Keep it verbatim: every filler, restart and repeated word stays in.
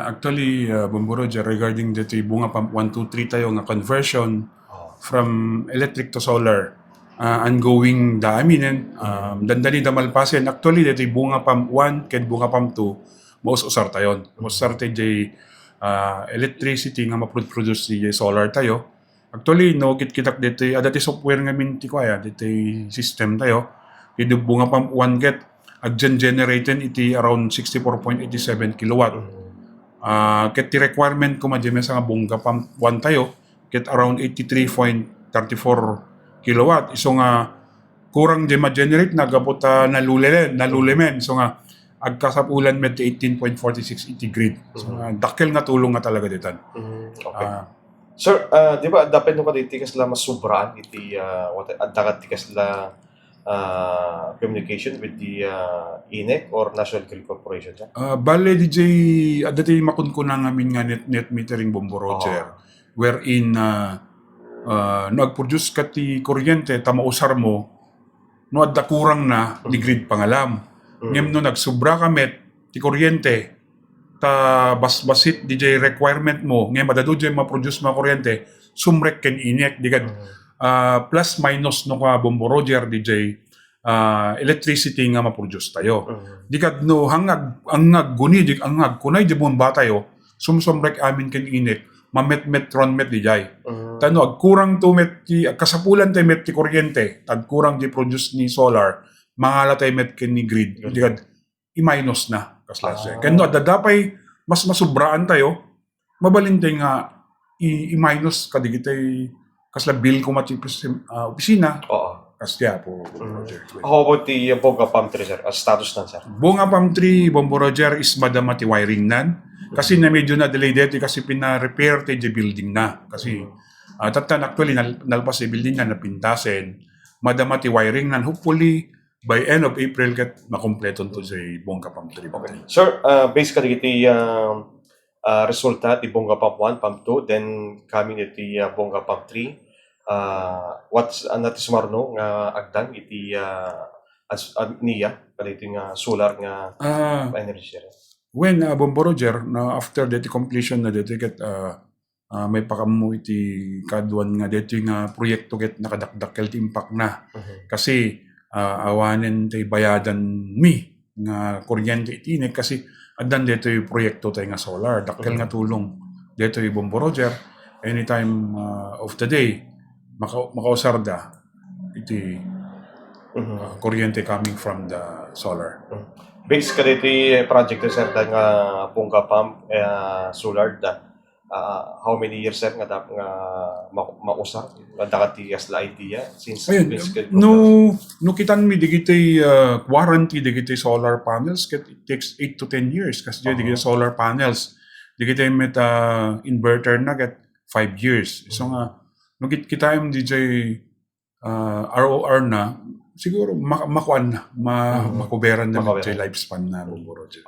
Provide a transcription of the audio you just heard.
Actually, uh, Bombo Roger, regarding ditoy Bunga Pump one, two, three tayo nga conversion Oh. from electric to solar, uh, ongoing da aminen. Um, dandani da malpasen. Actually, ditoy Bunga Pump one ken Bunga Pump two, maus-usar tayo. Maus-usar tayo jay, uh, electricity nga maproduce jay solar tayo. Actually, no, kit-, kitak ditoy, adda ti software ngamin ti kuaya, ditoy system tayo. Iti Bunga Pump one ket, aggen-generaten iti around sixty-four point eight seven kilowatt. Ah, ket ti requirement koma jay maysa nga Bunga Pump one tayo, ket around eighty-three point thirty-four kilowatt. Isu nga kurang jay ma-generate na gapu ta nalulele-, nalulemen. Isu nga agkasapulan met ti eighteen point forty-six iti grid. So, Mhm. nga dakkel nga tulong nga talaga ditan. Mhm. Okay. Ah. Sir, ah, di ba, dapat no kaditi kasla masubraan iti, ah, what, adda kadti kasla, ah, communication with the, ah, INEC or National Grid Corporation, sir? Ah, bale, D J, adda ti makunkuna ngamin nga net, net metering, Bombo Roger, Oo. wherein, ah, ah, no agproduce ka ti kuryente, ta mausar mo, no adda kurang na, di Mm. grid pangalam. Mm. Ngem no nagsubra ka met ti kuryente, ta basbasit di jay requirement mo, ngem adda adu jay maproduce nga kuryente, sumrek ken INEC, di kad, Mm. ah, plus minus no ka, Bombo Roger, di jay, ah, electricity nga maproduce tayo. Mm. Di kad no, hangag, angag guni, di, angag kunay di bomba tayo, sumsumrek amin ken INEC, mametmet ron met di jay. Mm. Ta no, agkurang to met ti, agkasapulan tayo met ti kuryente, agkurang di produce ni solar, mangala tayo met ken ni grid. Grid. Di kad, i-minus na, kasla, sir. Ah. Ken no, adda pay mas masubraan tayo, mabalin tayo nga i-, i-minus kadigitay kasla bill koma ti opis-, ah, opisina. Oo. Kas ti Apo, Bombo Mm. Roger. How about the, uh, Bunga Pump three, sir? Ah, status nan, sir? Bunga Pump three, Bombo Roger, is madama ti wiring nan. Kasi Mm. na medyo na-delay dito kasi pina-repair ti building na. Kasi, Mm. ah, tattan actually nal-, nalpas ti building na napintasen. Madama ti wiring nan. Hopefully, by end of April ket makompleto to jay Bunga Pump three. Okay. Sir, ah, based kadagiti, ah, ah, resulta ti Bunga Pump one, Pump two, then coming iti, ah, Bunga Pump three, ah, what's, ah, ania ti sumarno nga agdan iti, ah, as, ah, nia, kadagiti nga solar nga Ah. energy, sir? When, ah, Bombo Roger, na after deti completion na deti ket, ah, ah, maipakammo iti kaaduan nga detoy nga proyekto ket nakadakdakkel ti impact na. Mhm. Kasi, ah, awanen ti bayadanmi nga kuryente iti INEC kasi addan detoy proyekto tayo nga solar. Dakkel Mhm. nga tulong detoy, Bombo Roger. Anytime, ah, of the day, maka-, makausar da iti, Mhm. ah, kuryente coming from the solar. Mhm. Based kaditi project, sir, da nga Bunga Pump, eh, solar da, ah, how many years, sir, nga dap-, nga ma-, mausar? Adda kadi kasla idea? Since Ayun, this could no, no kitanmi digiti, ah, warranty digiti solar panels, ket it takes eight to ten years. Kasi Aha. digiti solar panels, digiti met, ah, inverter na, ket five years. So nga, no kit-, kitaem di jay, ah, R O R na, siguro ma-, makuan na, ma-, Mhm. makuberan na Makuberan. met jay lifespan na, Bombo Roger.